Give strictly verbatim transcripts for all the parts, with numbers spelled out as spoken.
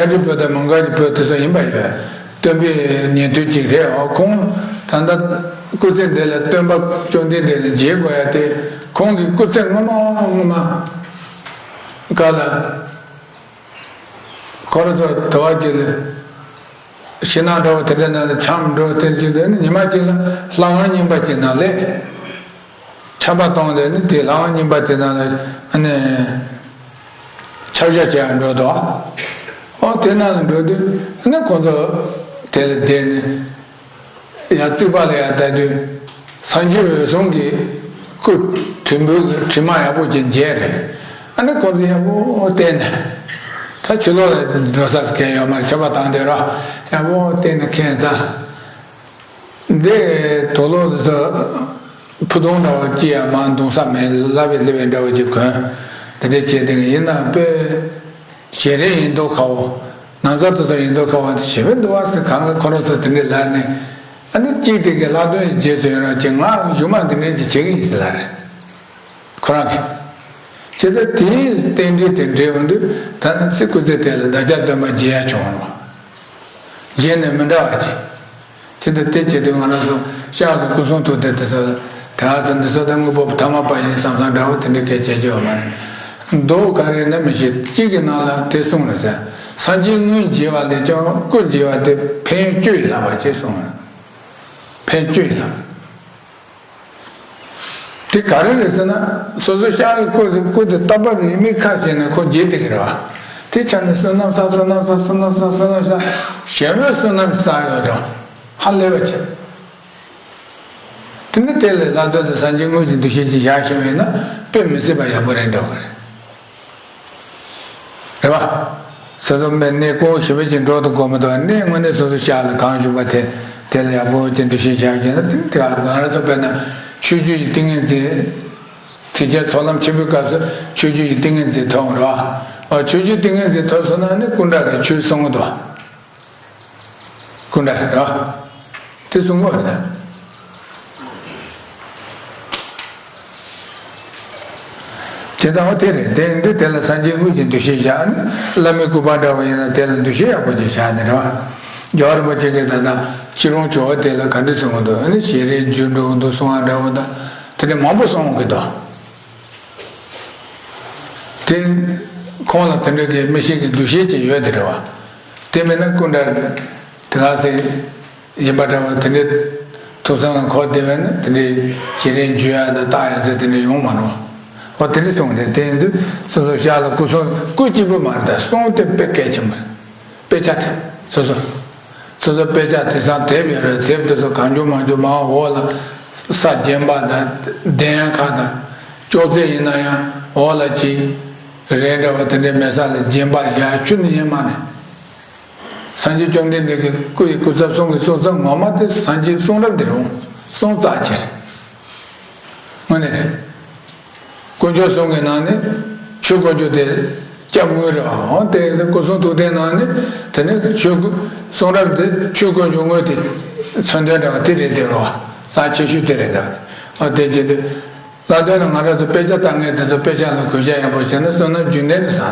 ཤཱ་རིའི་བུ་དང་མོའུ་འགལ་གྱི་བུ་དེ་ཚོ་ཡིན་པ་ཡོད། སྟོན་པའི་ཉན་ཐོས་གཅིག་རེད། འོ་ཁོང་ད་ལྟ་སྐུ་ཚེ་འདི་ལ་སྟོན་པ་བཅོམ་ལྡན་འདས་ལ་མཇལ་དགོས་ཡ་དེ། ཁོང་གི་སྐུ་ཚེ་སྔོན་མ་སྔོན་མ་ག་ལ། ཁོ་རང་ཚོ་དུ་བ་གཅིག་ལ་ཤིང་ནགས་འདྲ་བོ་དེ་འདྲ་ནང་ལ་འཁྱམས་འགྲོ། དེ་གཅིག་དེ་ནི་ཉི་མ་གཅིག་ལ་ལྷ་ཁང་རྙིང་པ་གཅིག་ནང་ལས་ཆར་པ་གཏོང་དེ་ནི་དེ་ལྷ་ཁང་རྙིང་པ་དེ་ནང་ལ་ཨ་ནི་ཆར་ཞོད་བྱེད་ཡ་འགྲོ་འདུག། ཨོ་དེ་ནང་ལ་འགྲོ་དུས་ཨ་ནི་ཁོ་ཚོ་དེ་ལ་བསྡད་ནས། ཡང་རྩིག་པ་ལ་ཡང་ལྟ་དུས་སངས་རྒྱས་འོད་སྲུང་གི་སྐུ་དྲིལ་བུ་དྲི་མ་ཡག་པོ་ཅིག་མཇལ་རེད། ཨ་ནི་ཁོང་ཚོ་ཡག་པོ་བལྟས་ནས། ད་ཕྱི་ལོགས་ལ་འགྲོ་ས་གང་ཡོད་མ་རེད། ཆར་པ་བཏང་བསྡད་རོགས། ཡག་པོ་བལྟས་ནས་ཁེངས་ཙང་། འདི་དུག་ལོག་དེ་ཚོ་ཕུ་ཐུང་འདྲ་བོ་ཅི་ཡང་མ་འདུག་ས་མེད། ལབ་པའི་ལབ་པའི་འདྲ་བོ་ཅིག་གོན། དེ་འདྲ་བྱས་དེ་ཡིན་ན་དཔེ། ཞལ་རས་ཡིན་མདོག་ཁ་བོ། ན་བཟའ་དེ་ཚོ་ཡིན་མདོག་ཁ་བོ་ཞེ་པོ་འདུག་བ་ཟེར། གང་ག་ཁོ་རང་ཚོ་དེ་འདྲས་ལབ་ནས། ཨ་ནི་གཅིག་དེ་གའི་ལྷག་དོན་རྗེས་སུ་ཡོད་རང་ཅིག་ང་གཞུག་མ་འདི་འདྲས་ཅིག་བྱེད་ཀྱི་ཡིན་ཟེར་ལབ་རེད། ཁོ་རང་གིས། བྱས་ཙང་དེའི་རྟེན་འབྲེལ་དེ་འབྲེལ་ཡོང་དུས་ད་ནི་ཚེ་སྐུ་ཚེ་དེ་ལ་བདག་ཅག་སྟོན་པ་མཇལ་ཡ་བྱུང་བ་རེད། གཞན་ནས་མི་འདྲ་བ་ཅིག། ཅི་འདི་དེ་བྱེད་དུས་ང་རང་ཚོ་ཤར་གྱི་སྐུ་གསུང་ཐུགས་རྟེན་དེ་ཚོ་དེ་ཧ་ཚང་འདི་ཚོ་ད་དངོས་པོ་ཐ་མལ་པ་ཡིན་བསམ་བསམ་འདྲ་བོ་དེ་འདྲའི་སྐད་ཆ་བརྗོད་པ་མ་རེད། མདོ་ག་རེ་ན་མི་ཤེས། གཅིག་གི་ནང་ལ་དེ་གསུངས་རེད་ཟེར། སངས་རྒྱས་དངོས་མཇལ་བ་ལས་ཀྱང་སྐུ་མཇལ་བ་དེ་ཕན་ཡོན་བཅུ་ཡི་ལྷག་པ་ཅེས་གསུངས་རེད། ཕན་བཅུ་ཡི་ལྷག་པ། དེ་ག་རེ་རེད་ཟེར་ན། སོ་སོ་ཤར་གྱི་སྐུ་དེ་སྐུ་དེ་རྟག་པར་ཡིད་མི་ཁ་བྱས་ནས་ཁོ་མཇལ་བསྡད་ཀྱི་རེད་བ། དེ་ཆ་ནས་བསོད་ནམས་བསགས། བསོད་ནམས་བསགས། བསོད་ནམས་བསགས། བསོད་ནམས་བསགས། ཞེ་པོའི་བསོད་ནམས་བསགས་ཡོད་རེད། ཧ་ལས་པ་ཆེ། དེ་ནི་དེ་ལས་ལྷག་དོན་དུ་སངས་རྒྱས་དངོས་ཀྱི་འདུ་ཤེས་ཀྱིས་བཞག་ཤེས་པ་ཡིན་ན་དཔེ་མི་སྲིད་པ་ཡག་པོ་རེད་འདྲ་བ་རེད། རེད་བ། སོ་སོ་མེད་གནས་སྐོར་ཞེ་པོ་ཅིག་འགྲོ་དུ་དགོས་མི་འདུག། གནས་དངོས་གནས་སོ་སོ་ཤར་ལ་གང་བཞུགས་པ་དེ། དེ་ལ་ཡག་པོ་ཅིག་འདུ་ཤེས་བཞག་རྒྱུ་ན་དེ་དེ་ང་རང་ཚོ་དཔེར་ན་ཆོས་བརྒྱུད་ཀྱི་ཏིང་ངེ་འཛིན། དེ་རྗེས་ཚོགས་ལམ་ཆེན་པོའི་སྐབས་སུ་ཆོས་བརྒྱུད་ཀྱི་ཏིང་ངེ་འཛིན་ཐོབ་རོགས། ཨ། ཆོས་བརྒྱུད་ཏིང་ངེ་འཛིན་ཐོབ་སོང་ན་ནི་སྐུ་འདྲ་གི་ཆོས་གསུང་གི་འདུག། སྐུ་འདྲ་རེད། དེ་གསུང་གི་རེད། དེ་ལྟ་བུ་དེ་རེད། དེ་ཡིན་དུས་དེ་ལ་སངས་རྒྱས་དངོས་ཀྱི་འདུ་ཤེས་བཞག་ནས། བླ་མའི་སྐུ་པར་འདྲ་བ་ཡིན་ན་དེ་ལ་འདུ་ཤེས་ཡག་པོ་ཅིག་བཞག་ནས་རེད་བ། རྒྱལ་བ་རིན་པོ་ཆེ་གིས་ད་ལྟ་སྐྱིད་གྲོང་ཇོ་བོ་དེ་ལ་ག་འདྲ་གསུང་གི་འདུག། ཨ་ནི་ཞལ་རས་འཇུ་འགྲོ་གི་འདུག་གསུང་བ་འདྲ་བོ་དང་དེ་འདྲ་མང་པོ་གསུང་གི་འདུག། དེ་ཁོང་ལ་དེ་འདྲ་གི་མི་ཤེས་ཀྱི་འདུ་ཤེས་ཅིག་ཡོད་དེ་རེད་བ། དེ་མིན་ན་སྐུ་འདྲ་དེ་ག་ཟེ་ཡིན་པ་འདྲ་བ་དེ་འདྲའི་ཐུགས་བསམ་ལ་འཁོར་བསྡད་པ་ན་དེ་འདྲའི་ཞལ་རས་འཇུ་ཡ་དང་བལྟ་ཡ་ཟེར་དེ་འདྲ་ཡོང་མ་རུང་། འོ་དེ་འདྲ་གསུངས་ཏེ། དེ་ཡིན་དུས་སོ་སོ་ཤར་ལ་སྐུ་གསུང་སྐུ་གཅིག་པུ་མ་རེད། ད་གསུང་དེ་དཔེ་གལ་ཆེན་པོ་རེད། དཔེ་ཆ་དེ་སོ་སོ། སོ་སོ་དཔེ་ཆ་དེང་སང་དེབ་ཡོད་རེད། དེབ་དེ་ཚོ་གང་བྱུང་མང་བྱུང་མར་འོག་ལ་ས་བརྒྱན་པ་དང་གདན་ཁ་དང་ཅོག་ཙེ་ཡིན་ན་ཡང་འོག་ལ་ཅིག་རས་འདྲ་བ་དེ་འདྲའི་མེད་ས་ལ་བརྒྱན་པ་བཞག་ཁྱོན་ནས་ཡེ་མ་རེད། སངས་རྒྱས་བཅོམ་ལྡན་འདས་ཀྱི་སྐུ་ཡི་སྐུ་ཚབ་གསུང་གི་གསུང་ཚབ་ངོ་མ་དེ་སངས་རྒྱས་གསུང་རབ་འདི་རུ་གསུང་རྩ་ཆེ་རེད། དངོས་གནས་རེད། དཀོན་མཆོག་གསུམ་གྱི་ནང་ནས་ཆོས་དཀོན་མཆོག་དེ་སྐྱབས་དངོས་རེད་བ། འོ་དེ་ཡིན་ན་སྐུ་གསུང་ཐུགས་རྟེན་ནང་ནས་དེ་ནས་ཆོས་སྐུ་གསུང་རབ་དེ་ཆོས་དཀོན་མཆོག་དངོས་དེ་མཚོན་དོན་འདྲ་བ་དེ་རེད་དེ་རེད་བ། རྩ་ཆེ་ཤོས་དེ་རེད་ད། འོ་དེ་བྱེད་དུས། ལྷག་དོན་ན་ང་རང་ཚོ་དཔེ་ཆ་ལྟ་མཁན་དེ་ཚོ་དཔེ་ཆ་ལ་གུས་ཞབས་ཡག་པོ་བྱས་ན་བསོད་ནམས་རྒྱུན་ལྡན་དུ་བསགས་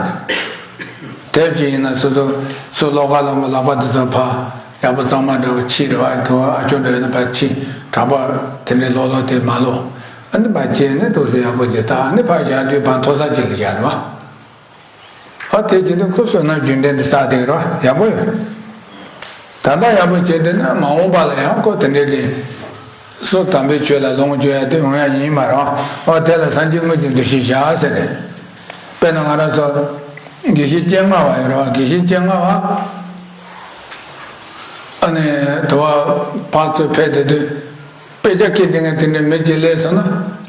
འདུག། དེབ་ཅིག་ཡིན་ན་སོ་སོ་སོ་ཀློག་ག་ལ་མོ་ལག་པ་དེ་ཚོ་ཕར་ཡག་པོ་གཙང་མ་འདྲ་བོ་ཕྱིས་རེད་བ། དེ་བ་ཨ་ཅོ་འདྲ་ཡོད་ན་ཕར་ཕྱིས། དྲ་པར་དེ་འདྲའི་ཀློག་ཀློག་དེ་མ་ཀློག། ཨ་ནི་ཕར་བྱས་ནས་འདུག་སེ་ཡག་པོ་ཅིག་ད་ཨ་ནི་ཕར་བཞག་དུས་ཕར་མཐོ་ས་ཅིག་ལ་བཞག་རེད་བ། ཨ་དེ་བྱེད་དུས་ཁོ་བསོད་ནམས་རྒྱུན་ལྡན་དུ་བསགས་བསྡད་ཀྱི་རེད་བ། ཡག་པོ་ཡོད། ད་ལྟ་ཡག་པོ་བྱས་བསྡད་ན་མ་འོངས་པ་ལ་ཡང་ཁོ་དེ་འདྲའི་གི་སོ་དམ་པའི་ཆོས་ལ་ལོངས་སྤྱོད་ཡ་དེ་ཡོང་ཡ་ཡིན་མ་རེད་བ། ཨོ་དེ་ལ་སངས་རྒྱས་དངོས་ཀྱི་འདུ་ཤེས་བཞག་ཟེར་ནས། དཔེར་ན་ང་རང་ཚོ་དགེ་བཤེས་སྤྱན་སྔ་བ་ཡོད་རེད་བ། དགེ་བཤེས་སྤྱན་སྔ་བ་ཨ་ནི་དུ་བ་ཕར་ཚུར་ཕེབས་བསྡད་དུས་དཔེ་ཆ་ཁྱེར་བསྡད་མཁན་དེ་འདྲའི་མི་གཅིག་སླེབས་སོང་ན་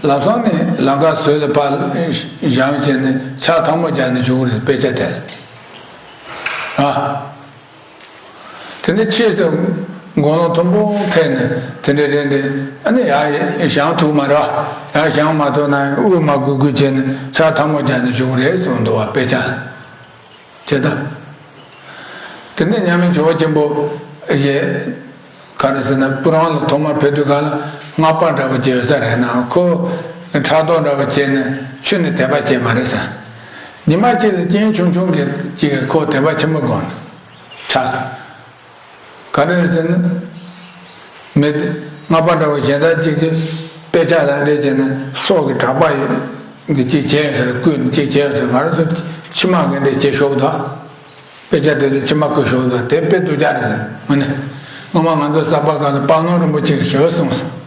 ལམ་སང་ནས་ལམ་ཁ་ཟུར་ལ་ཕར་བཞེངས་བྱས་ནས་ཕྱག་ཐལ་མོ་སྦྱར་ནས་བཞུགས་རེད། དཔེ་ཆ་དེ་ལ་ར། དེ་ནས་ཕྱིས་སུ་དགུང་ལོ་མཐོན་པོ་ཕེབས་ནས་དེ་འདྲའི་རེད་འདི། ཨ་ནི་ཡར་བཞེངས་ཐུབ་མ་རེད། ཡར་བཞེངས་མ་ཐུབ་ན་དབུགས་མ་སྒུག་སྒུག་བྱས་ནས་ཕྱག་ཐལ་མོ་སྦྱར་ནས་བཞུགས་རེད་གསུངས་འདུག་བ། དཔེ་ཆ་བྱས་ད། དེ་ནས་མཉམ་མེད་ཇོ་བོ་ཆེན་པོ་ཡི་ག་རེ་ཟེར་ན་སྤུ་རང་ལ་ཐོག་མར་ཕེབས་དུས་ག་ལ་སྔགས་པ་འདྲ་བོ་བྱས་ཡོད་ས་རེད་ན། ཁོ་ཕྲག་དོག་འདྲ་བོ་བྱས་ནས་ཁྱོན་ནས་དད་པ་བྱས་མ་རེད་ཟེར། ཉི་མ་གཅིག་ལ་རྐྱེན་ཆུང་ཆུང་གིས་གཅིག་གིས་ཁོ་དད་པ་ཆེན་པོ་སྒོམ། ཆགས་སོང་། ག་རེ་རེད་ཟེར་ན། མི་སྔགས་པ་འདྲ་བོ་གཞན་དག་ཅིག་གིས་དཔེ་ཆ་ལ་འདྲེ་བྱས་ན་སྲོག་གི་གྲགས་པ་ཡོད་གི་ཅིག་བྱས་ཡོད་ཟེར། བརྐུས་ནས་ཅིག་བྱས་ཡོད་ཟེར། ང་རང་ཚོ་མཆི་མ་གི་འདྲེ་བྱེད་ཤོག་དང་། དཔེ་ཆ་དེ་ཚོ་མཆི་མ་བརྐུས་ཤོག་དང་། དེ་དཔེ་སྡུག་ཅག་རེད། དངོས་གནས། སྔོན་མ་ང་ཚོ་གསར་པ་སྒང་ལ་དཔལ་ནོར་རིན་པོ་ཆེ་གིས་ཞེ་པོ་གསུངས་སོང་།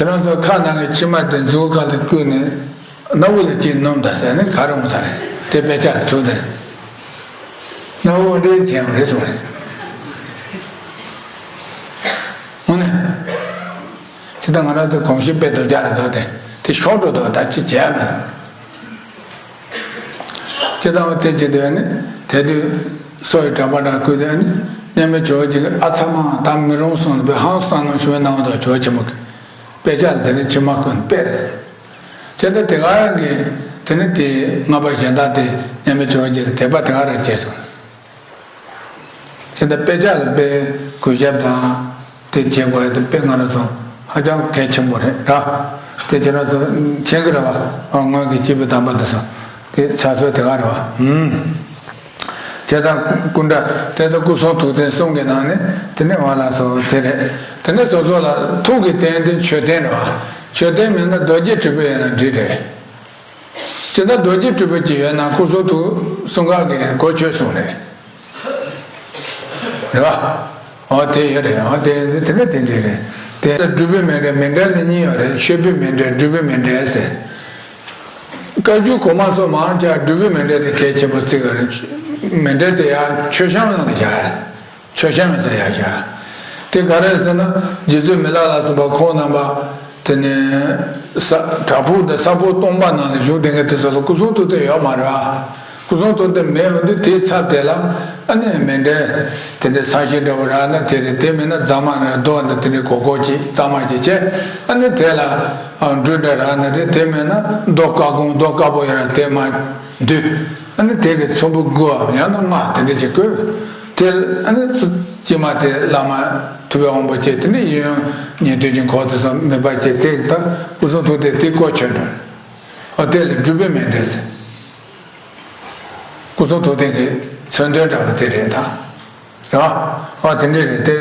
ཁྱེད་རང་ཚོ་ཁ་ནང་གི་མཆི་མ་དེ་མཛུ་གུ་ཁ་ལ་བརྐུས་ནས་སྣ་བུག་ལ་ཅིག་སྣོམས་དང་ཟེར་ནས་ག་རེ་འོང་ས་རེད། དེ་དཔེ་ཆ་ཚུགས་ཏེ། སྣ་བུག་འདྲེ་བྱེད་ཡོང་རེད་གསུངས་རེད། དངོས་གནས། ཇི་ལྟར་ང་རང་ཚོ་གོམས་གཤིས་དཔེ་སྡུག་ཅག་རེད་འདུག་སྟེ། དེ་ཤོར་འགྲོ་འདུག་ད་ཅི་བྱས་ན། ཇི་ལྟར་དེ་བྱེད་དུས་ནི་དེ་དུས་སྲོག་གི་གྲགས་པ་འདྲ་བརྐུས་དུས་ནི་མཉམ་མེད་ཇོ་བོ་རྗེ་གིས་ཨ་ཚ་མ་ད་མི་རུང་གསུངས་ནས་དཔེ་ཧང་སང་ནང་ཞུ་བའི་གནང་བ་དང་ཇོ་བོ་ཆེན་པོ་གིས་དཔེ་ཆ་དེ་ནི་མཆི་མ་བརྐུས་ནས་དཔེ་རེད། ཇི་ལྟར་དེ་ག་ཡང་གི་དེ་ནི་དེ་སྔགས་པ་གཞན་དག་དེ་མཉམ་མེད་ཇོ་བོ་རྗེ་ལ་དད་པ་དེ་ག་རང་སྐྱེས་སོང་། དེ་ལྟར་དཔེ་ཆ་ལ་དཔེ་གུས་ཞབས་དང་དེ་བྱེད་དགོས་ཡ་དེ་དཔེ་ང་རང་ཚོ་ཧ་ཅང་གལ་ཆེན་པོ་རེད་ར། དེ་ཁྱེད་རང་ཚོ་མཁྱེན་གྱི་རེད་བ། ཨ་སྔོན་གྱི་སྐྱེས་བུ་དམ་པ་དེ་ཚོ་དེ་ཕྱག་སྲོལ་དེ་ག་རེད་བ། ཨུམ། དེ་དང་སྐུ་འདྲ་དེ་དང་སྐུ་གསུང་ཐུགས་རྟེན་གསུམ་གྱི་ནང་ནས་དེ་ནས་འོ་ལགས་སོ་དེ་རེད། དེ་ནས་སོ་སོ་ལ་ཐུགས་ཀྱི་རྟེན་དེ་མཆོད་རྟེན་རེད་བ། མཆོད་རྟེན་མེད་ན་རྡོ་རྗེ་དྲིལ་བུ་ཡོད་ན་འགྲིག་རེད། ཇི་ལྟར་རྡོ་རྗེ་དྲིལ་བུ་ཅིག་ཡོད་ན་སྐུ་གསུང་ཐུགས་གསུམ་ཀ་གི་གོ་ཆོད་སོང་རེད། རེད་བ། འོ་དེ་ཡོད་རེད། འོ་དེ་དེ་འདྲ་དེ་འདྲ་རེད། དེ་ལ་སྒྲུབ་པའི་མཎྜལ། མཎྜལ་ནི་གཉིས་ཡོད་རེད། མཆོད་པའི་མཎྜལ། སྒྲུབ་པའི་མཎྜལ་ཟེར། བཀའ་བརྒྱུད་གོང་མ་སོགས་མང་ཆེ་བ་སྒྲུབ་པའི་མཎྜལ་དེ་གལ་ཆེན་པོ་བརྩི་གི་རེད། མཎྜལ་དེ་ཡང་མཆོད་བཤམས་ནང་ལ་བཞག་ཡ་རེད། མཆོད་བཤམས་ཟེར་ཡག་བཞག་དེ་ག་རེད་ཟེར་ན། རྗེ་བཙུན་མི་ལ་ལ་སོགས་པ་ཁོང་རྣམ་པ་དེ་ནས་ས་བྲག་ཕུག་དང་ས་ཕུག་སྟོང་པ་ནང་ལ་བཞུགས་བསྡད་མཁན་དེ་ཚོ་ལ་སྐུ་གསུང་ཐུགས་རྟེན་ཡོད་མ་རེད་བ། སྐུ་གསུང་ཐུགས་རྟེན་མེད་འོང་དུས་དེའི་ཚབ་དེ་ལ་ཨ་ནི་མཎྜལ་དེ་འདྲའི་ཚང་ཞིང་འདྲ་བོ་རག་ན་དེ་རེད། དེ་མེད་ན་རྫ་མ་རེད། རྡོ་འདྲ་དེ་འདྲའི་གོག་གོག་ཅིག་གཙང་མ་ཅིག་བྱས། ཨ་ནི་དེ་ལ་འབྲུ་འདྲ་རག་ན་རེད། དེ་མེད་ན་རྡོ་དཀར་གུང་རྡོ་དཀར་པོ་ཡོད་ན་དེ་མར་འདུས། ཨ་ནི་དེ་གི་ཚོམ་བུ་དགུའམ་ཡང་ན་ལྔ་དེ་འདྲ་ཅིག་བརྐོས། དེ་ཨ་ནི་ཚུ་དཀྱིལ་མ་དེ་བླ་མ་ཐུབ་པའི་དབང་པོ་བཅས་དེ་ནས་གཡས་གཡོན་ཉན་ཐོས་ཀྱི་འཁོར་དེ་ཚོ་མེད་པ་བཅས་དེ་ད་སྐུ་གསུང་ཐུགས་རྟེན་དེ་བརྐོས་ཆོད་འགྲོ། ཨ་དེ་ལ་སྒྲུབ་པའི་མཎྜལ་ཟེར། སྐུ་གསུང་ཐུགས་རྟེན་གྱི་མཚོན་དོན་འདྲ་བ་དེ་རེད་ད། རེད་བ། ཨ་དེ་འདྲ་རེད། དེ་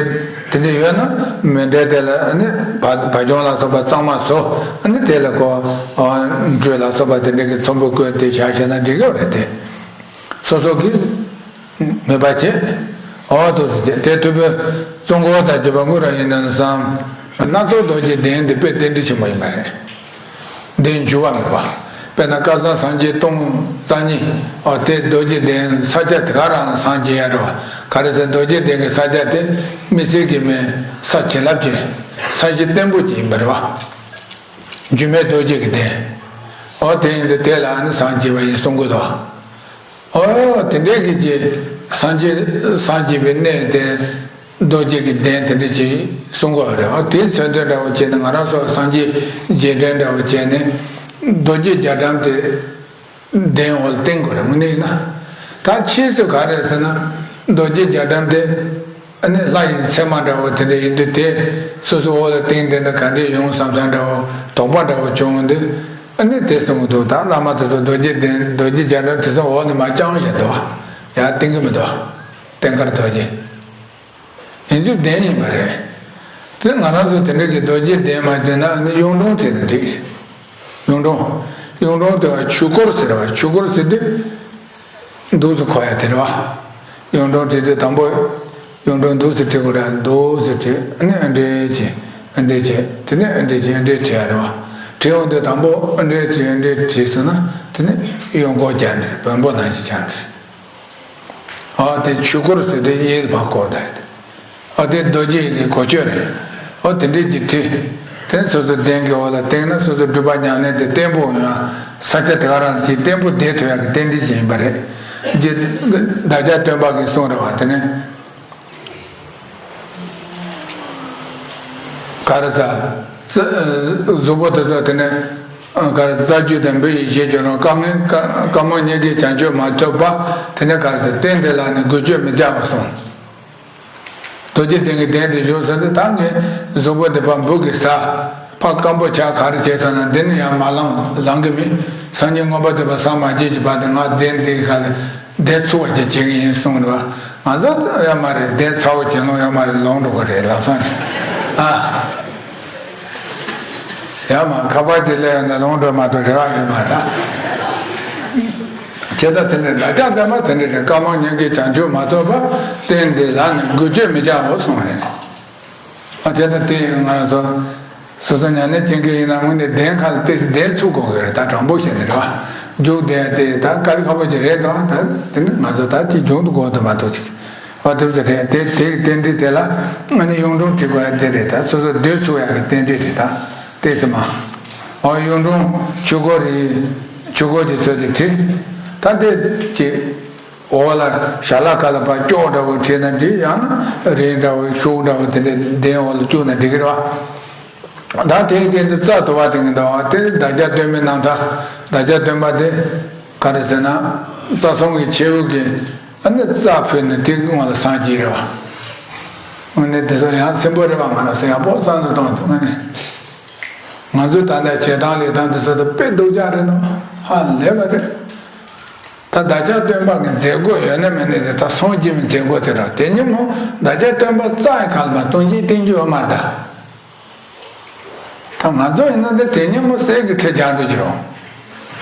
དེ་འདྲ་ཡོད་ན་མཎྜལ་དེ་ལ་ཨ་ནི་བ་བ་བྱུང་ལ་སོགས་པ་གཙང་མ་བཟོ། ཨ་ནི་དེ་ལ་ཁོ་འབྲུ་ལ་སོགས་པ་དེ་འདྲ་གི་ཚོམ་བུ་བརྐོས་ཏེ་བཞག་བྱས་ན་འགྲིག་གི་རེད་དེ། སོ་སོ་གི་མོས་པ་བྱེད། འོ་འདུག་སེ་བྱེད། དེ་ཐུབ་པའི་གཙོ་འཁོར་དང་བཅས་པ་དངོས་རང་ཡིན་ན་བསམ། སྣ་ཚོགས་རྡོ་རྗེ་གདན་འདི་དཔེ་རྟེན་འབྲེལ་ཆེན་པོ་ཡིན་པ་རེད། འདི་འགྱུར་བ་མེད་པ། དཔེར་ན་བསྐལ་བཟང་སངས་རྒྱས་སྟོང་རྩ་གཉིས། འོ་དེ་རྡོ་རྗེ་གདན་ས་ཆ་དེ་ག་རང་སངས་རྒྱས་ཡ་རེད་བ། ག་རེ་ཟེར་རྡོ་རྗེ་གདན་གྱི་ས་ཆ་དེ་དམིགས་བསལ་གྱི་མེད། ས་བྱིན་རླབས་ཀྱི་ས་གཞི་བརྟན་པོ་ཅིག་ཡིན་པ་རེད་བ། འགྱུར་མེད་རྡོ་རྗེ་གི་གདན། འོ་དེ་ཡིན་དུས་དེ་ལ་ནི་སངས་རྒྱས་པ་ཡིན་གསུང་གི་འདུག་འོ་དེ་འདྲའི་གི་ཅིག་སངས་རྒྱས་སངས་རྒྱས་པའི་གནས་དེ་རྡོ་རྗེ་གི་གདན་དེ་འདྲ་ཅིག་གསུང་གི་ཡོད་རེད། འོ་དེའི་མཚོན་དོན་འདྲ་བོ་བྱས་ནས་ང་རང་ཚོ་སངས་རྒྱས་རྗེས་དྲན་འདྲ་བོ་བྱས་ནས་རྡོ་རྗེ་རྒྱ་གྲམ་དེ་གདན་འོག་ལ་བཏིང་དགོས་རེད། དངོས་གནས་ཡིན་ན། ད་ཕྱིས་སུ་ག་རེ་ཟེར་ན་རྡོ་རྗེ་རྒྱ་གྲམ་དེ། ཨ་ནི་ལྷ་ཡི་མཚན་མ་འདྲ་བོ་དེ་འདྲ་ཡིན་དུས་དེ་སོ་སོ་འོག་ལ་བཏིང་དེ་འདྲ་ག་འདྲས་ཡོང་བསམ་བསམ་འདྲ་བོ་དོགས་པ་འདྲ་བོ་བྱུང་འོང་དུས། ཨ་ནི་དེ་གསུང་གི་འདུག་ད་བླ་མ་དེ་ཚོ་རྡོ་རྗེ་གདན་རྡོ་རྗེ་རྒྱ་གྲམ་དེ་ཚོ་འོག་ནས་མར་བརྐྱངས་བཞག་འདུག་ཡར་བཏིང་གི་མི་འདུག་བསྟན་དཀར་རྡོ་རྗེ་ཡིན་རྒྱུ་བདེན་ཡིན་པ་རེད། དེ་ང་རང་ཚོ་དེ་འདྲ་གི་རྡོ་རྗེ་གདན་མ་བྱས་ན་ཨ་ནི་གཡུང་དྲུང་བྱས་ན་འགྲིག་གཡུང་དྲུང་། གཡུང་དྲུང་དེ་བ་ཆོས་འཁོར་ཟེར་བ། ཆོས་འཁོར་ཟེར་དུས། འདུག་སེ་འཁོར་ཡ་དེ་རེད་བ། གཡུང་དྲུང་བྲིས་དུས་དང་པོ། གཡུང་དྲུང་འདུག་སེ་བྲིས་དགོས་རེད། འདུག་སེ་བྲིས། ཨ་ནི་ཨ་འདྲས་བྱས། ཨ་འདྲས་བྱས། དེ་ནས་ཨ་འདྲས་བྱས། ཨ་འདྲས་བྲིས་ཡ་རེད་བ། བྲིས་འོང་དུས་དང་པོ་ཨ་འདྲས་བྱས། ཨ་འདྲས་བྲིས་སོང་ན་དེ་ནས་གཡོན་སྐོར་རྒྱག་འདྲ། བོན་པོ་ནང་བཞིན་ཆགས་འདྲ། ཨ་དེ་ཆོས་འཁོར་ཟེར་དེ་གཡས་ཕར་བསྐོར་ད་ཡོད། ཨ་དེ་རྡོ་རྗེ་གི་གོ་ཆོད་རེད། ཨ་དེ་འདྲས་ཀྱི་བྲིས། དེ་སོ་སོ་གདན་གྱི་འོག་ལ་བཏིང་ན་སོ་སོ་སྒྲུབ་པ་ཉམས་ལེན་དེ་བརྟན་པོ་ཡོང་ཡ། ས་ཆ་དེ་ག་རང་གི་བརྟན་པོ་བསྡད་ཐུབ་ཡ་གི་རྟེན་འབྲེལ་ཅིག་ཡིན་པ་རེད། རྗེ་བདག་ཅག་སྟོན་པ་གིས་གསུངས་རེད་བ། དེ་ནས་ག་རེ་ཟ། གཟུགས་པོ་དེ་ཚོ་དེ་ནས་ག་རེ་རྩ་རྒྱུད་དང་འབུ་ཡི་བཞེད་ཀྱང་རུང་། རྐང་མིན་རྐང་རྐང་མོ་གཉིས་ཀྱིས་བྱང་ཆུབ་མ་ཐོབ་པ། དེ་ནས་ག་རེ་ཟ། རྟེན་དེ་ལ་ནི་འགུལ་སྐྱོད་མི་བྱའོ་གསུངས། རྡོ་རྗེ་གདན་གྱི་གདན་དེ་བཞུགས་ཟེར་ཏེ་ད་ངས་གཟུགས་པོ་འདི་ཕར་འབུ་གིས་ཟ། ཕར་སྐམ་པོ་ཆགས། ག་རེ་བྱས་ཚར་ན་འདི་ནི་ཡང་མ་ལངས་ལངས་གི་མེད། སང་ཉིན་མངོན་པར་མཛད་པ་སངས་མ་རྒྱས་ཀྱི་བར་དུ་ང་གདན་འདིའི་ཁ་ལ་ བསྡད་ཚུགས་པ་ཅིག་བྱེད་ཀྱི་ཡིན་གསུངས་རེད་བ། ང་ཚོ་ཡོད་མ་རེད། བསྡད་ཚ་བོ་བྱེད་ལོང་ཡོད་མ་རེད། ལོང་འགྲོ་གི་རེད་ལབ་སོང་ནས། ཨ། ཡ་མ་ཁ་པར་གྱི་ལས་ཡོད་ན་ལོང་འགྲོ་མ་གཏོགས་རེ་བ་ཡོད་མ་རེད། ཁྱེད་ད་དེ་འདྲ་བདག་ཅག་བསྟན་པ་དེ་འདྲ་རེད། བཀའ་མ་ཉན་མཁན་བྱང་ཆུབ་མ་ཐོབ་པ། རྟེན་འདི་ལ་ནི་འགུལ་སྐྱོད་མི་བྱའོ་གསུངས་རེད། ཨ་ཁྱེད་ད་དེ་ང་རང་ཚོ་སོ་སོ་ཉམས་ལེན་བྱེད་མཁན་ཡིན་ན་དངོས་གནས་གདན་ཁ་ལ་ཏོག་ཙམ་བསྡད་ཚུགས་དགོས་ཀྱི་རེད། ད་དྲང་པོ་བཤད་ནས་རེད་བ། རྒྱུགས་བསྡད་དེ་ད་དཀའ་ལས་ཁག་པོ་ཅིག་རེད་དོ། ད་དེ་ནི་ང་ཚོ་ད་ཅིག་མཇུག་ཏུ་འགོར་དུ་མ་གཏོགས་ཅིག་ཨ་ཐུབ་ས་རེད། དེ་དེ་རྟེན་འབྲེལ་དེ་ལ་ཨ་ནི་གཡུང་དྲུང་ཁྲི་པ་དེ་རེད། ད་སོ་སོ་སྡོད་ཚུགས་ཡག་གི་རྟེན་འབྲེལ་རེད། ད་ཏོག་ཙམ་མ། ཨོ་གཡུང་དྲུང་ཆོས་འཁོར་རེད། ཆོས་འཁོར་གྱི་ཚུལ་དུ་བྲིས། ད་དེ་ཅིག་འོག་ལ་ཞལ་ལག་ཁ་ལ་ཕར་ཀྱོག་འདྲ་བོ་བྲིས་ན་འགྲིག་ཡང་ན་རིང་འདྲ་བོ་ཤུག་འདྲ་བོ་དེ་འདྲ་གདན་འོག་ལ་བཅུག་ན་འགྲིག་གི་རེད་བ། ད་དེའི་སྟེང་དུ་རྩ་དུ་བ་དེ་གི་འདུག་བ། དེ་བདག་ཅག་སྟོན་པའི་རྣམ་ཐར། བདག་ཅག་སྟོན་པ་དེ་ག་རེ་ཟེར་ན། རྩ་གསུམ་གྱི་ཁྱེའུ་གི་ཨ་ནི་རྩ་ཕུལ་ནས་དེ་སྔོན་ལ་སངས་རྒྱས་རེད་བ། དངོས་གནས་དེ་ཚོ་ཡང་ཚིམ་པོ་རེད་བ། ང་རང་ཚོ་ཡག་པོ་བསམ་བློ་གཏོང་ཐུབ་ངེས་ནས། ང་ཚོས་ད་ལྟ་བྱེད་སྟངས་ལས་སྟངས་དེ་ཚོ་ད་དཔེ་སྡུག་ཅག་རེད་ནོ། ཧ་ལས་པ་རེད། ད་བདག་ཅག་སྟོན་པ་གི་མཛད་སྒོ་ཡོད་ན་མེད་ན་དེ་ད་སངས་རྒྱས་པའི་མཛད་སྒོ་དེ་ར། དེ་ཉིན་མོ་བདག་ཅག་སྟོན་པ་རྩ་ཡི་ག་ལ་མ་སྟོན་གྱིན་བསྟན་རྒྱུ་ཡོད་མ་རེད་ད། ད་ང་ཚོ་ཡིན་ན་ད་དེ་ཉིན་མོ་གསེར་གྱི་ཁྲི་རྒྱག་འགྲོ་གི་རེད།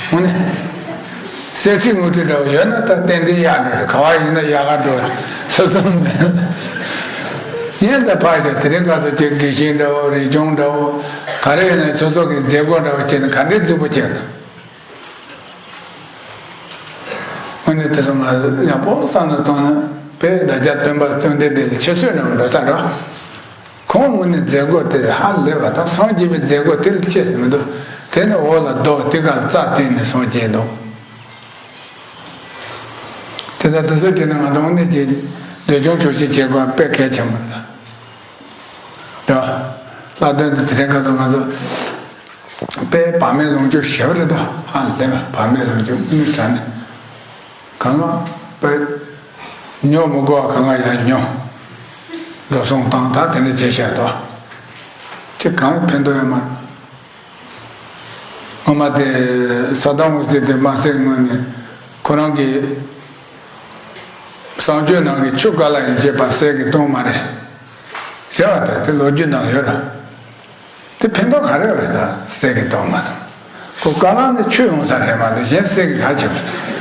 དངོས་གནས། གསེར་ཁྲི་དངུལ་ཁྲི་འདྲ་བོ་ཡོད་ན་ད་ཏན་ཏན་གཡར་འགྲོ་རེད། ག་བ་ཡིན་ན་གཡར་ག་འགྲོ་རེད། སོ་སོ་མེད། གཞན་དང་ཕར་ཞོག་དེ་རིང་ཁ་ཐུག་ཅིག་དགེ་བཤེས་འདྲ་བོ་རིག་སྐྱོང་འདྲ་བོ་ག་རེ་ཡིན་ན་སོ་སོ་གི་མཛད་སྒོ་འདྲ་བོ་བྱས་ན་ག་འདྲའི་རྫིག་པོ་བྱས་ན། དངོས་གནས་དེ་ཚོ་ང་ཡག་པོ་བསམ་བློ་གཏོང་ན་དཔེ་བདག་ཅག་སྟོན་པ་བཅོམ་ལྡན་འདས་ལ་ཁྱད་གསོད་ནང་འགྲོ་ས་འགྲོ། ཁོང་དངོས་གནས་མཛད་སྒོ་དེ་ཧ་ལས་པ་དང་སངས་རྒྱས་པའི་མཛད་སྒོ་དེ་ལ་ཁྱད་ཟེར་མི་འདུག་དེ་ནི་འོག་ལ་རྡོ་དེ་ག་རྩ་བཏིང་ནས་སངས་རྒྱས་འདུག་དེ་ལྟར་དེ་ཚོ་དེ་ནི་ང་ཚོ་དངོས་གནས་ཀྱི་འདོད་ཆུང་ཆོག་ཤེས་བྱེད་དགོས་པ་དཔེ་གལ་ཆེན་པོ་རེད། དེ་བ། ལྷག་དོན་དུ་དེ་རིང་ཁ་སང་ང་ཚོ་དཔེ་བག་མེད་ལོངས་སྤྱོད་ཞེ་པོ་རེད་དོ། ཧ་ལས་པ་བག་མེད་ལོངས་སྤྱོད་དངོས་གནས་དྲང་གནས། གང་ལ་དཔེ་ཉོ་མི་དགོས་པ་གང་ལ་ཡང་ཉོ། འགྲོ་སོང་བཏང་ད་དེ་འདྲ་བྱས་བཞག་དོ། ཅི་གང་ལ་ཕན་ཐོགས་ཡོད་མ་རེད། སྔོན་མ་དེ་ས་དང་འོད་ཟེར་དེ་མ་ཟེར་སྔོན་ནས་ཁོ་རང་གི་གསང་སྤྱོད་ནང་གི་ཆུ་ག་ལ་ཡིན་ཞེས་པ་གསེར་གྱིས་བཏུང་མ་རེད། ཟེར་བ་དེ་དེ་ལོ་རྒྱུས་ནང་ཡོད་ར། དེ་ཕན་ཐོགས་ག་རེ་རེད། ད་གསེར་གྱིས་བཏུང་མ་དང་། ཁོ་བཀའ་བློན་ནས་ཆོས་ཡོང་ས་རེད་མ་གཏོགས་གཞན་གསེར་གྱིས་ག་རེ་བྱེད་པ་རེད།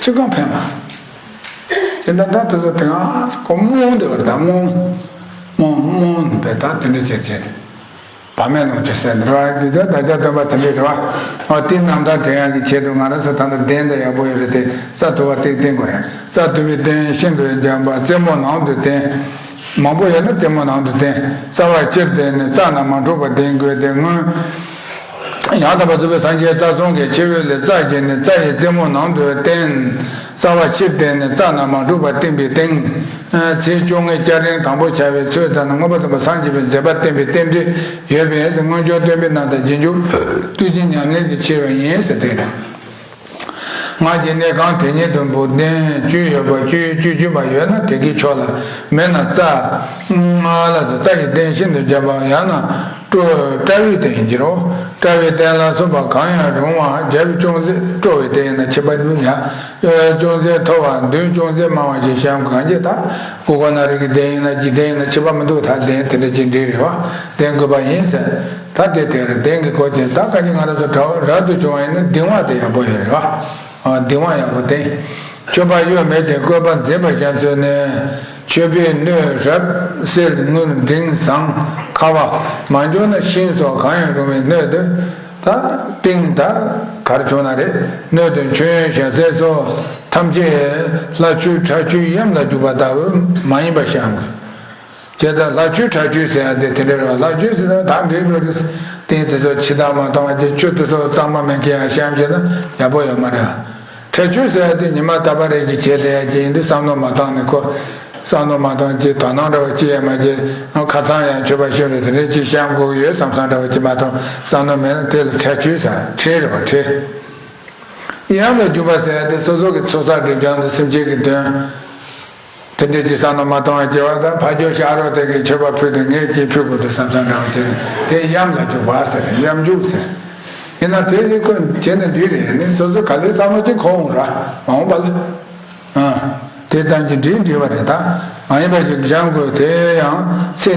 ཅི་གང་ཕན་མ། དེ་འདྲ་ད་དེ་ཚོ་དེ་སྔ་ཁོ་རྨོངས་དེ་བར་ད་རྨོངས། རྨོངས་རྨོངས་པས་ད་དེ་འདྲ་བྱེད་བྱེད་དེ། བག་མེད་ལོངས་སྤྱོད་ཟེར་འདྲ་བ་དེ་ཚོ་བདག་ཅག་སྟོན་པ་དེ་འདྲ་རེད་བ། ཨོ་དེ་རྣམ་ཐར་དྲན་ཡག་གི་ཆེད་དུ་ང་རང་ཚོ་ད་ལྟ་གདན་དེ་ཡག་པོ་ཡོད་རེད་དེ། རྩ་དུ་བ་ཏིག་བསྟན་དགོས་རེད། རྩ་དུ་བའི་རྟེན་ཤིན་ཏུ་འཇམ་པ་རྩེ་མོ་ནང་དུ་བསྟན། མང་པོ་ཡོད་ན་རྩེ་མོ་ནང་དུ་བསྟན། རྩ་བ་སྤྱིར་བསྟན་ནས་རྩ་རྣམས་མ་འཁྲུགས་པར་བསྟན་དགོས་ཏེ་སྔོན། ཡང་དག་པར་རྫོགས་པའི་སངས་རྒྱས་རྩ་གསུམ་གྱི་ཕྱི་རོལ་ལས་རྩ་བྱས་ནས་རྩ་ཡི་རྩེ་མོ་ནང་དུ་བསྟན། རྩ་བ་སྤྱིར་བསྟན་ནས་རྩ་རྣམས་མ་འཁྲུགས་པར་བསྟན་པའི་སྟེང་། ཚེས་བཅོ་ལྔའི་སྐྱ་རེངས་དང་པོ་ཤར་བའི་ཚོད་ཙམ་ན་མངོན་པར་རྫོགས་པར་སངས་རྒྱས་པའི་མཛད་པ་བསྟན་པའི་རྟེན་འབྲེལ་ཡོད་པས་སྔོན་བྱོན་སྟོན་པའི་རྣམ་ཐར་རྗེས་འཇུག་ཏུ་ཅི་ཉམས་ལེན་དུ་ཕྱིར་བ་ཡིན་ཟེར་ཏེ། སྔགས་ཀྱི་གནས་ཁང་དེ་ཉིད་དུ་འབུམ་རྟེན་བཅུ་ཡོད་པ་བཅུ་བཅུ་བཅུ་པ་ཡོད་ན་དེ་གའི་ཕྱོགས་ལ་མེད་ན་རྩ། ལ་རྩ་ཡི་རྟེན་ཤིན་ཏུ་འཇམ་པ་ཡང་ན་སྤྲོ་སྤྲ་བའི་རྟེན་ཡིན་གྱི་རོ། སྤྲ་བའི་རྟེན་ལ་སོགས་པ་གང་ཡང་རུང་བ་བརྒྱ་ཅུང་ཟད་སྤྲོ་བའི་རྟེན་ཡིན་ན་ཕྱི་པ་ཡིན་ཡང་ཅུང་ཟད་མཐོ་བ་མདུན་ཅུང་ཟད་དམའ་བ་ཞིག་བཤམས་གང་ཅི་ད་ཀུ་ཀུ་ན་རི་གི་གདན་ཡིན་ན་འཇིག་རྟེན་ཡིན་ན་ཕྱི་པ་མི་འདུག་ད་གདན་དེ་འདྲ་ཅིག་འགྲིག་རེད་བ། གདན་དགོས་པ་ཡིན་ཟེར། ད་དེ་དེར་གདན་གྱི་སྐོར་གྱི་ད་ག་ནི་ང་རང་ཚོ་གྲྭ་བ་རབ་ཏུ་བྱུང་བ་ཡིན་ན་གདིང་བ་དེ་ཡག་པོ་ཡོད་རེད་བ། གདིང་བ་ཡག་པོ་དེ། མཆོད་པ་གཡོ་མེད་ཅིང་བཀོད་པ་མཛེས་པ་བཤམས་ཚུལ་ནི། མཆོད་པའི་སྣོད་རབ་གསེར་དངུལ་འབྲིང་ཟངས་ཁ་བ་མ་འབྱོར་ན་ཤིང་སོགས་གང་ཡང་རུང་བའི་སྣོད་དུ་ད་ཏིང་ད་གར་བྱུང་ན་རེད། སྣོད་དུ་མཆོད་ཡོན་ཞལ་ཟས་སོགས་ཐམས་ཅད་ལྷ་ཆུ་ཁྲག་ཆུའི་ཡམས་ལ་འཇུག་པ་ལྟ་བུ་མ་ཡིན་པ་བཤམས་དགོས། བྱས་ཙང་ལྷ་ཆུ་ཁྲག་ཆུ་ཟེར་ཡ་དེ་དེ་འདྲ་རེད་བ། ལྷ་ཆུ་ཟེར་ན་ད་འདྲའི་འགྲོ་རེད། ཏིང་དེ་ཚོ་ཕྱི་ཐག་མ་བཏང་བ་ཅིག་ཆུ་དེ་ཚོ་གཙང་མ་མེད་མཁན་ཡང་བཤམས་བྱས་ན་ཡག་པོ་ཡོད་མ་རེད། ཁྲག་ཆུ་ཟེར་ཡ་དེ་ཉི་མ་རྟག་པ་རེ་ཅིག་བྱས་ཏེ་ཡ་ཅིག་ཡིན་དུས་བསམ་བློ་མ་བཏང་ནས་ཁོ། བསམ་བློ་མ་བཏང་ཅིག་དོ་སྣང་འདྲ་བོ་ཅིག་ཡང་མ་བྱས། ཁ་ཚང་ཡང་མཆོད་པ་ཤོར་རེད། དེ་འདྲ་ཅིག་བཤམས་དགོས་ཀྱི་ཡོད་བསམ་བསམ་འདྲ་བོ་ཅིག་མ་གཏོགས་བསམ་བློ་མེད་ན་དེ་ལ་ཁྲག་ཆུ་ཟེར་ཁྲེལ་རེད་བ་ཁྲེལ། ཡམས་ལ་འཇུག་པ་ཟེར་ཡ་དེ་སོ་སོ་གི་ཚོགས་བསགས་སྒྲིབ་སྦྱང་དང་སེམས་ཅན་གྱི་དོན། དེ་འདྲའི་ཅིག་བསམ་བློ་མ་གཏོང་བ་སྐྱེ་བ་དང་ཕ་ཇོ་ཤ་རོགས་དེ་གའི་མཆོད་པ་ཕུལ་ཏེ་ངས་ཅིག་ཕུལ་དགོས་འདུག་བསམ་བསམ་འདྲ་བ་ཅིག་དེ་ཡམས་ལ་འཇུག་པ་ཟེར། ཡམས་འཇུག་ཟེར། ཡིན་ན་དེ་ནི་ཁོ་བྱས་ན་འགྲིག་རེད། ནི་སོ་སོ་ག་ལེར་བསམ་བློ་ཅིག་འཁོར་འོང་ར་མ་འོངས་པ་ལ། ཨ། དེ་ཙམ་གྱིས་འགྲིག་འགྲིག་པ་རེད་ད། ཨ། ཡིན་པ་ཞིག་སྦྱང་དགོས་དེ་ཡང་སེམས།